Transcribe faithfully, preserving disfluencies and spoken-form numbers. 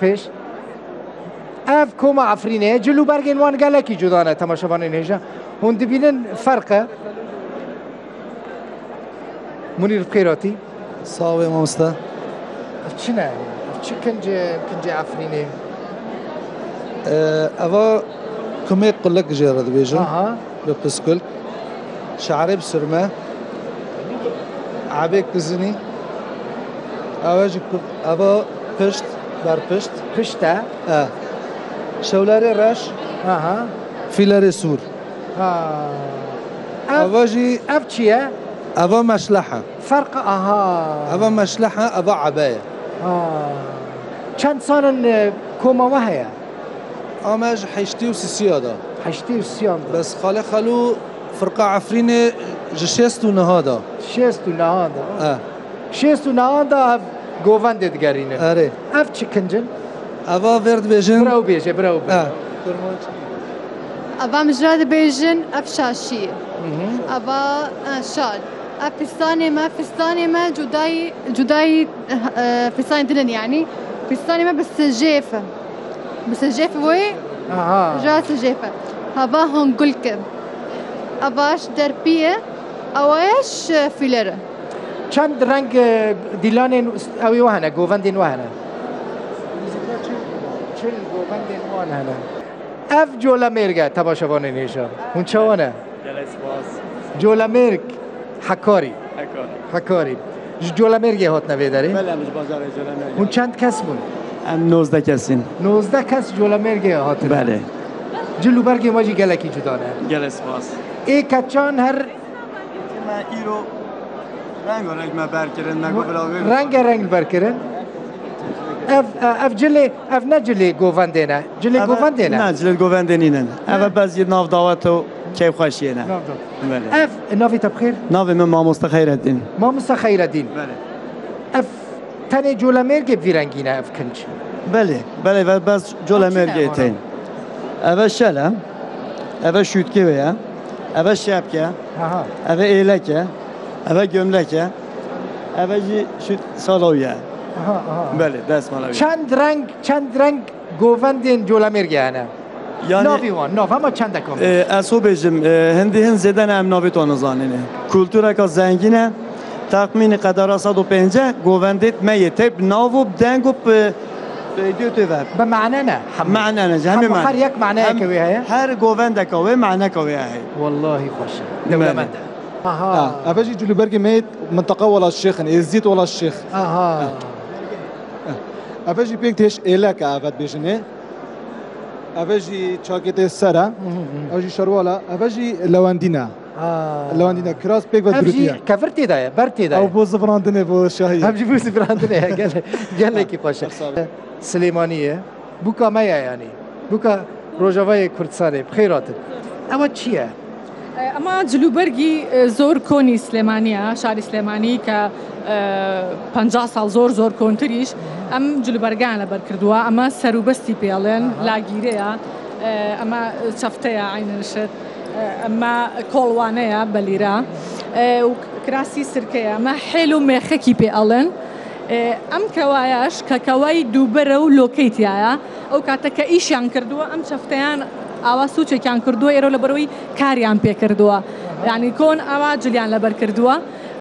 Pêş. Ev koma Efrînê ye. Cil û bergên wan gelekî cuda ne, temaşevanên hêja. Hûn dibînin ferq e. Munîr, bi xêr hatî. Sağ ol mamoste. Ev çi ne? Ev çi kinc e, kincê Efrînê? Ee, eva kumê qulik jê re dibêjin. Aha. Bi piskul. Şe'rê bi sirme. Ebê kizinî. Eva jî ku-, eva pişt, berpişt. Pişt e? E. Şewlerê reş. Aha. Fîlerê sûr. Ha. Ev, eva jî ev çi ye? Eva meşlehe. Ferq, aha. Eva meşlehe, eva ebe ye. Ha. Çend sal in, e, koma we heye? Ame ji heştê û sisiya da. Heştê û sisiya da. Bes Xalê Xelû firqa Efrînê ji şêst û neha da. Şêst û neha da. E. Şêst û neha da ev govendê digerînin. Erê. Ev çi kinc in? Eva vêr dibêjin. Bira ew bêje, bira ew bêje. E. Eva mijra dibêjin, ev şaşî. Hı hı. Eva, e, şal. Ev fistanê me, fistanê me cudayî, cudayî, e, fistanê din in yanî. Fistanê me bi sijêf e. Bi sijêf wê, aha, ja sijêf e. Hava hongulk e. Ava ji derpî ye. Ewa ye ji fîler e. Çend reng, e, dîlanên ew ê we hene, govendên we hene? Çil govendên wan hene. Ev colemêrg e, temaşevanên hêja. Hûn çawa ne? Gelek spas. Colemêrg, Hekarî. Hekarî. Hekarî. Ji Colemêrgê hatine vê derê? Belê, em ji bajarê Colemêrgê. Hûn çend kes bûn? Em nozdeh kes in. Nozdeh kes Colemêrgê hatine. Belê. Cil û bergên we jî gelekî cuda ne. Gelek spas. Ê keçan her Me îro rengareng me ber kirin, me got, "Bila wê." Rengareng ber kirin. Ev, ev cilê, ev ne cilê govendê ne. Cilê govendê ne. Ne, cilê govendê nînin. Ev e bez yê nav dawet û keyfxweşiyê ne. Nav dawet. Belê. Ev navê te bi xêr? Navê min Mamoste Xeyreddîn. Mamoste Xeyreddîn. Belê. Ev tenê Colemêrgê bi vî rengî ne ev kinc? Belê, belê, ve bez Colemêrgê tên. Ev e şel e. Ev e şûtkê wê ye. Ev e şepke. Aha. Ev e êlek e. Ev e gömlek e. Ev e jî şût salow ye. Aha, aha. Belê, destmala wê. Çend reng, çend reng govendên Colemêrgê hene? Yani, navê wan, nav hema çendek hene? E, ez xwe bêjim, e, hindî hin zêde ne em navê wan nizanin. Kultureka zengîn e. Texmînî qedara sed û pêncî govendê me yê tê bi nav û bi deng û bi, bi götê ve. Bi mane ne? Hemû. Mane ne, ji hemî mane. Her yek maneyeke wê heye? Her govendeka wê maneka wê heye. Wallahî xweş e. Belê. Dewlemend e. Aha. Ha, ev jî cilûbergê me yê minteqa Wela Şêx in, Êzîd Wela Şêx. Aha. Ev jî pêk têş êlek e, ev dibêjin ê. Ev jî çakê tê ser e. Hı hı hı. Ev jî şerwal e. Ev jî lewendîn e. Ha. Lewendîn e. Kiraz pêk ve dirûtî ye. Ev jî kevir tê de ye, ber tê de ye. Ew bo zivirandinê, bo şahiyê. Ev jî bo zivirandinê ye. Gele-, gelekî xweş e. Silêmaniyê. Bûka me ye yanî. Bûka Rojavayê Kurdistanê. Bi xêr hatin. Ewa çi ye? Ema cilûbergî, e, zor konî Silêmanî ye, şarî Silêmanî ke, e, penca sal zor, zor kontirîş. Em cilûbergan li ber kirduwa, ema serûbestî pê elên, aha, lagîrê ye, e, ema çefte ye, eynin şit, e, ema kolwane ye, belîre, e, û kirasî sirke ye, ema hêl û mêxekî pê elên. E, em kewayaş, ke kewayî dûbere û lokeytiyaya, ew kate ke îşiyan kirduwa, em çefteyan awa sûçekîyan kirduwa, êro li ber wî kariyan pê kirduwa. Yanî kon awa ciliyan li ber kirduwa.